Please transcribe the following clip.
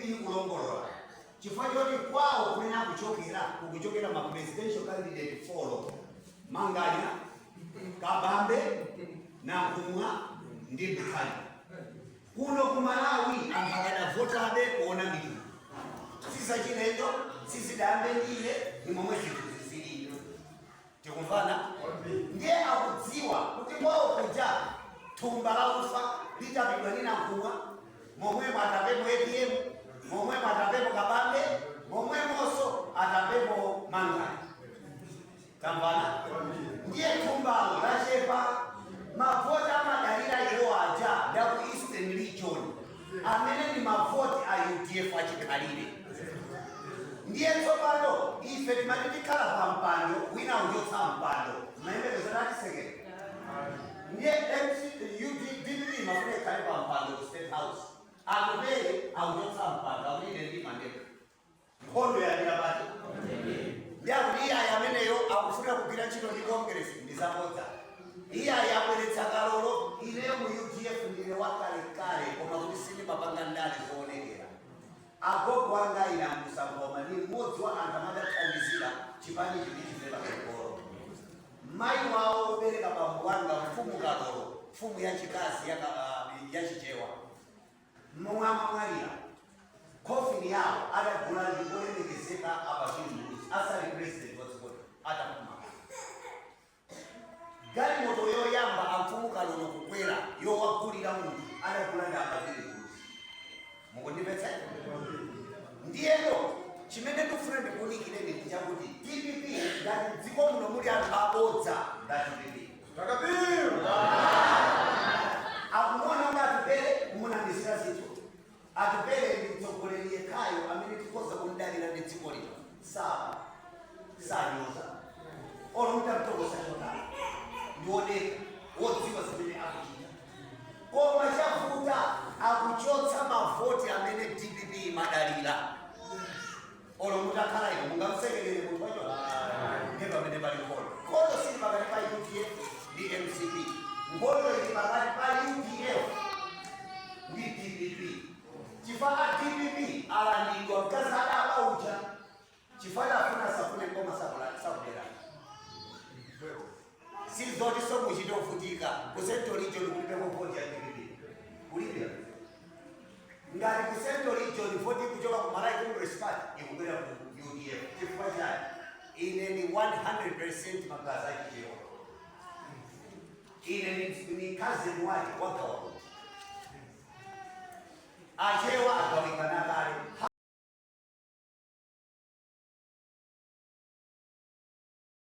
DPP ikulongolola, chifukwa choti kwawo kumene akuchokera, kukuchokera ma presidential candidate four: Manganya, Kabambe, Nankhumwa ndi Mutharika. Kuno ku Malawi anthu akadavotabe kuona mitundu. Sizachilendo, sizidayambe ndine, ni momwe zinthu zizilili. Tikumvana? Ndiye akudziwa kuti kwawo kuja thumba la ufa litapidwa ndi Nankhumwa, momwemo atapepo APM, momwemo atapepo Kabambe, momwemonso atapepo Manganya. Tamvana? Ndiye thumbalo lachepa. Mavoti amadalira iwo aja ndaku Eastern Region, amene ni mavoti a UDF achikhalire. Ndiye tsopano ife timati tikhala pa mpando, wina uchotsa mpando, mayembekezo atisekera. Ndiye MC UD DPP mafuna ikhale pa mpando ku State House. Atupele akuchotsa mpando, akuti ine ndimandeka. Nkhondo yalira pati? Ndi akuti iye ayi, ameneyo akufuna kugwira ntchito ndi Congress, ndi zabodza. Iye ayi, abweretsa kalolo. Ineyo mu UDF ndine wakalekale, koma kuti sindimapanga ndale zoonekera. Agogo anga ine amusangoma ni mmodzi wa anthu amathandizira chipani chiti chifere patsogolo. Mayi wawo obereka bambo wanga, Mfumu Kalolo, mfumu yachikazi yachichewa, momwe amamwalira, coffin yawo adagula ndi olemekezeka a Bakili Muluzi asali president wa dziko, atapuma. Galimoto yoyamba amfumu Kalolo kukwera yowagulira munthu adagula ndi a Bakili Muluzi. Mukundimvetsa? Ndiyeno chimene ndikufuna ndikuunikireni ndi chakuti DPP, ngati mdziko muno muli anthu abodza, nda DPP. Takbir! Akumuona kuti Atupele kumunamizira zinthu. Atupele ndi mtsogoleri yekhayo amene tikhoza kumdalira ndi dziko lino. Saba, sanyoza, olo mutamtokosa chotani, ndiwodeka, wodziwa zimene akuchita. Koma chavuta, akuchotsa mavoti amene DPP imadalira. Olo mutakhala ino, mungamsekerere munthu wacho? Ndiye pamene pali nkhondo. Nkhondo sili pakati pa UDF ndi MCP, nkhondo ili pakati pa UDF ndi DPP, chifukwa a DPP alandidwa mkazi adaba uja, chifukwa afuna asafune koma sakudera. Sizoti somuchite ovutika. Ku Central Region kulibeko voti ya DPP, kulibe. Ngati ku Central Region voti kuchoka ku Malawi Congress Party ikubwera ku UDF. Chifukwa chani? Ine ni 100% magazi achichewa. Ine ni cousin wake wagawa.